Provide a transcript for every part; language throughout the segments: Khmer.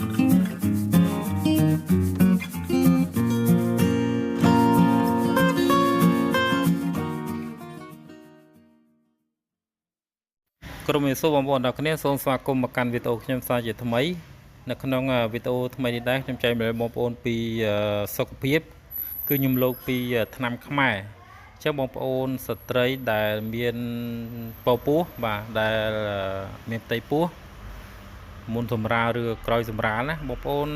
ក្រុមមេសូបងប្អូនទាំងគ្នាសូមស្វាគមន៍មកកាន់វីដេអូខ្ញុំសាជាថ្មីនៅក្នុងវីដេអូថ្មីនេះដែរខ្ញុំចែករំលែកបងប្អូនពីសុខភាពគឺខ្ញុំលោកពីថ្នាំខ្មែរអញ្ចឹងបងប្អូនស្ត្រីដែលមានពពោះបាទដែលមានផ្ទៃពោះមុនសម្រាលឬក្រោយសម្រាលណាបងប្អូន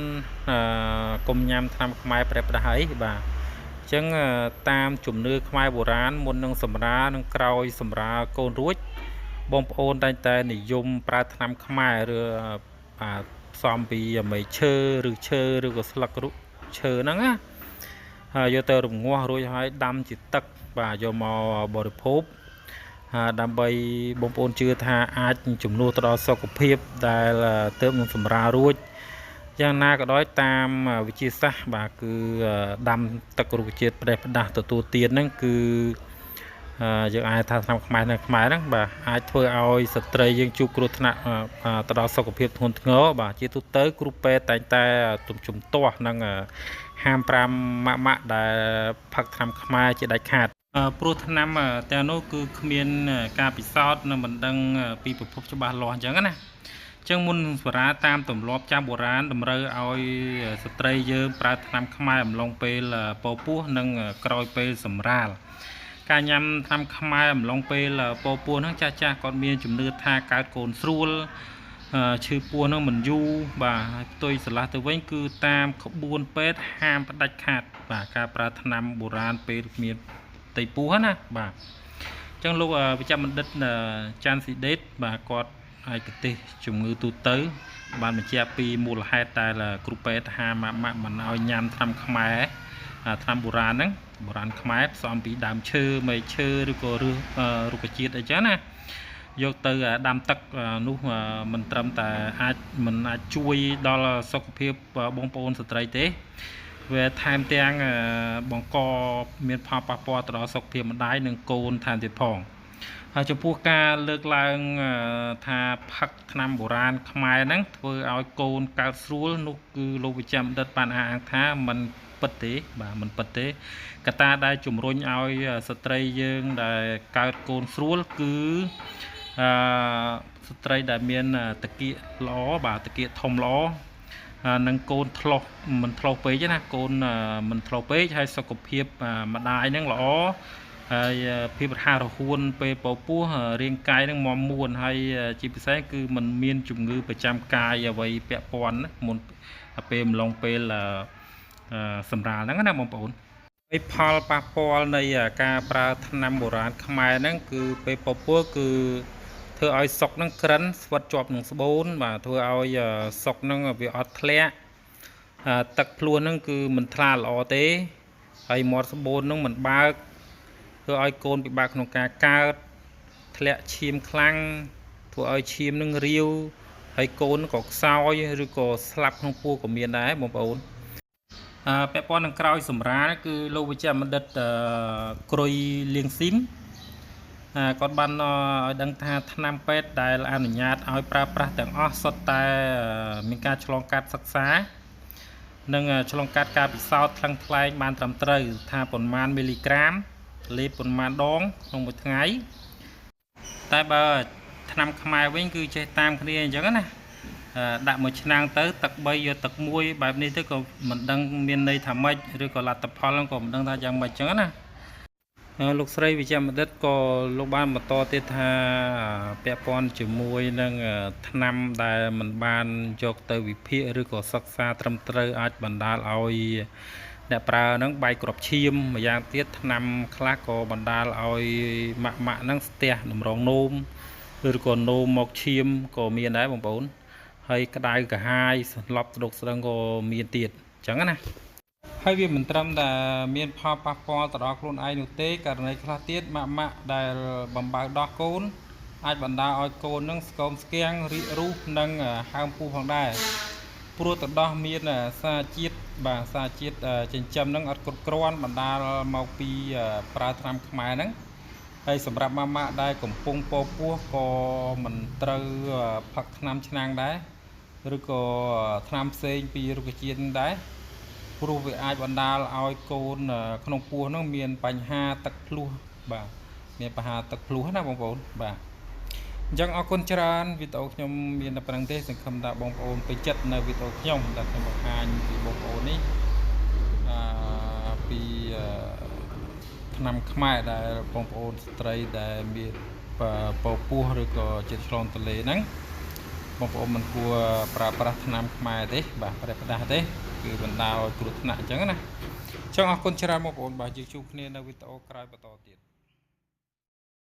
កុំញ៉ាំថ្នាំខ្មែរប្រេះផ្ដាស់អីបាទអញ្ចឹងតាមជំនឿខ្មែរបុរាណមុននឹងសម្រាលនិងក្រោយសម្រាលកូនរួច បងប្អូនតែងតែនិយមប្រើថ្នាំខ្មែរឬបាទផ្សំពីមែកឈើឬឈើឬក៏ស្លឹករុឈើហ្នឹងណាហើយយកទៅរងាស់រួចហើយដាំជាទឹកបាទយកមកបរិភោគហើយដើម្បីបងប្អូនជឿថាអាចជំនួសទៅដល់សុខភាពដែលទើបនឹងសម្រាលរួចយ៉ាងណាក៏ដោយតាមវិទ្យាសាស្ត្របាទគឺដាំទឹករុក្ខជាតិប្រេះផ្ដាស់ទទួលទានហ្នឹងគឺយើងអាចថាថ្នាំខ្មែរនៅខ្មែរហ្នឹងបាទអាចធ្វើឲ្យស្ត្រីយើងជួបគ្រោះថ្នាក់ទៅដល់សុខភាពធ្ងន់ធ្ងរបាទជាទូទៅគ្រូពេទ្យតែងតែទំជំទាស់និងហាមប្រាមម៉ាក់ម៉ាក់ដែលផឹកថ្នាំខ្មែរជាដាច់ខាតព្រោះថ្នាំទាំងនោះគឺគ្មានការពិសោធន៍និងមិនដឹងពីប្រភពច្បាស់លាស់អញ្ចឹងណាចឹងមុនសម្រាលតាមទម្លាប់ចាស់បុរាណតម្រូវឲ្យស្ត្រីយើងប្រើថ្នាំខ្មែរអំឡុងពេលពពោះនិងក្រោយពេលសម្រាលការញ៉ាំថ្នាំខ្មែរអំឡុងពេលពពោះហ្នឹងចាស់ចាស់គាត់មានជំនឿថាកើតកូនស្រួលឈឺពោះហ្នឹងមិនយូរបាទហើយផ្ទុយស្រឡះទៅវិញគឺតាមក្បួនពេទ្យហាមផ្ដាច់ខាតបាទការប្រើថ្នាំបុរាណពេលមានផ្ទៃពោះណាបាទអញ្ចឹងលោកវិជ្ជបណ្ឌិតច័ន្ទស៊ីដេតបាទគាត់ឯកទេសជំងឺទូទៅបានបញ្ជាក់ពីមូលហេតុដែលគ្រូពេទ្យហាមម៉ាក់មិនឲ្យញ៉ាំថ្នាំខ្មែរថ្នាំបុរាណហ្នឹងបុរាណខ្មែរផ្សំពីដើមឈើមែកឈើឬក៏ឫសរុក្ខជាតិអីចឹងណាយកទៅដាំទឹកនោះមិនត្រឹមតែអាចមិនអាចជួយដល់សុខភាពបងប្អូនស្ត្រីទេវាថែមទាំងបង្កមានផលប៉ះពាល់ទៅដល់សុខភាពម្ដាយនិងកូនថែមទៀតផងហើយចំពោះការលើកឡើងថាផឹកថ្នាំបុរាណខ្មែរហ្នឹងធ្វើឲ្យកូនកើតស្រួលនោះគឺលោកវិជ្ជបណ្ឌិតបានអះអាងថាមិនពិតទេបាទមិនពិតទេកត្តាដែលជំរុញឲ្យស្ត្រីយើងដែលកើតកូនស្រួលគឺអឺស្ត្រីដែលមានតាគៀកល្អបាទតាគៀកធំល្អនិងកូនឆ្លោះមិនឆ្លោះពេកទេណាកូនមិនឆ្លោះពេកហើយសុខភាពម្ដាយហ្នឹងល្អហើយភាពរហ័សរហួនពេលពពោះរាងកាយនឹងមាំមួនហើយជាពិសេសគឺมันមានជំងឺប្រចាំកាយអ្វីពាក់ព័ន្ធណាមុនពេលអំឡុងពេលសម្រាលហ្នឹងណាបងប្អូនហើយផលប៉ះពាល់នៃការប្រើថ្នាំបុរាណខ្មែរហ្នឹងគឺពេលពពោះគឺធ្វើឲ្យសុកហ្នឹងក្រិនស្វិតជាប់នឹងស្បូនបាទធ្វើឲ្យសុកហ្នឹងវាអត់ធ្លាក់ទឹកភ្លោះហ្នឹងគឺមិនថ្លាល្អទេហើយមាត់ស្បូនហ្នឹងមិនបើកធ្វើឲ្យកូនពិបាកក្នុងការកើតធ្លាក់ឈាមខ្លាំងធ្វើឲ្យឈាមនឹងរាវហើយកូនក៏ខ្សោយឬក៏ស្លាប់ក្នុងពោះក៏មានដែរបងប្អូនពាក់ព័ន្ធនឹងក្រោយសម្រាលគឺលោកវិជ្ជបណ្ឌិតក្រុយលៀងស៊ីមគាត់បានឲ្យដឹងថាថ្នាំពេទ្យដែលអនុញ្ញាតឲ្យប្រើប្រាស់ទាំងអស់សុទ្ធតែមានការឆ្លងកាត់សិក្សានិងឆ្លងកាត់ការពិសោធន៍ថ្លឹងថ្លែងបានត្រឹមត្រូវថាប៉ុន្មានមីលីក្រាមលេបប៉ុន្មានដងក្នុងមួយថ្ងៃតែបើថ្នាំខ្មែរវិញគឺចេះតាមគ្នាអញ្ចឹងណាដាក់មួយឆ្នាំងទៅទឹក3យកទឹក1បែបនេះទៅក៏មិនដឹងមានន័យថាម៉េចឬក៏លទ្ធផលហ្នឹងក៏មិនដឹងថាយ៉ាងម៉េចអញ្ចឹងណាលោកស្រីវិជ្ជបណ្ឌិតក៏លោកបានបន្តទៀតថាពាក់ព័ន្ធជាមួយនឹងថ្នាំដែលមិនបានយកទៅវិភាគឬក៏សិក្សាត្រឹមត្រូវអាចបណ្ដាលឲ្យអ្នកប្រើហ្នឹងបែកគ្រាប់ឈាមម្យ៉ាងទៀតថ្នាំខ្លះក៏បណ្ដាលឲ្យម៉ាក់ម៉ាក់ហ្នឹងស្ទះតម្រងនោមឬក៏នោមមកឈាមក៏មានដែរបងប្អូនហើយក្តៅក្រហាយសន្លប់ស្ដុកស្ដឹងក៏មានទៀតអញ្ចឹងណាហើយវាមិនត្រឹមតែមានផលប៉ះពាល់ទៅដល់ខ្លួនឯងនោះទេករណីខ្លះទៀតម៉ាក់ម៉ាក់ដែលបំបៅដោះកូនអាចបណ្ដាលឲ្យកូននឹងស្គមស្គាំងរីករូសនិងហើមពោះផងដែរព្រោះទឹកដោះមានសារជាតិបាទសារជាតិចិញ្ចឹមនឹងអត់គ្រប់គ្រាន់បណ្ដាលមកពីប្រើថ្នាំខ្មែរហ្នឹងហើយសម្រាប់ម៉ាក់ម៉ាក់ដែលកំពុងពពោះក៏មិនត្រូវផឹកថ្នាំឆ្នាំងដែរ ឬក៏ថ្នាំផ្សេងពីរុក្ខជាតិដែរព្រោះវាអាចបណ្ដាលឲ្យកូនក្នុងពោះហ្នឹងមានបញ្ហាទឹកភ្លោះបាទមានបញ្ហាទឹកភ្លោះណាបងប្អូនបាទអញ្ចឹងអរគុណច្រើនវីដេអូខ្ញុំមានតែប៉ុណ្្នឹងទេសង្ឃឹមថាបងប្អូនពេញចិត្តនៅវីដេអូខ្ញុំដែលខ្ញុំបង្ហាញពីបងប្អូននេះអឺពីថ្នាំខ្មែរដែលបងប្អូនស្ត្រីដែលមានពពោះឬក៏ជាតិឆ្លងទន្លេហ្នឹងបងប្អូនមិនគួរប្រើប្រាស់ថ្នាំខ្មែរទេបាទប្រេះផ្ដាស់ទេគឺបណ្ដាលឲ្យគ្រោះថ្នាក់អញ្ចឹងណាអញ្ចឹងអរគុណច្រើនបងប្អូនបាទយើងជួបគ្នានៅវីដេអូក្រោយបន្តទៀត។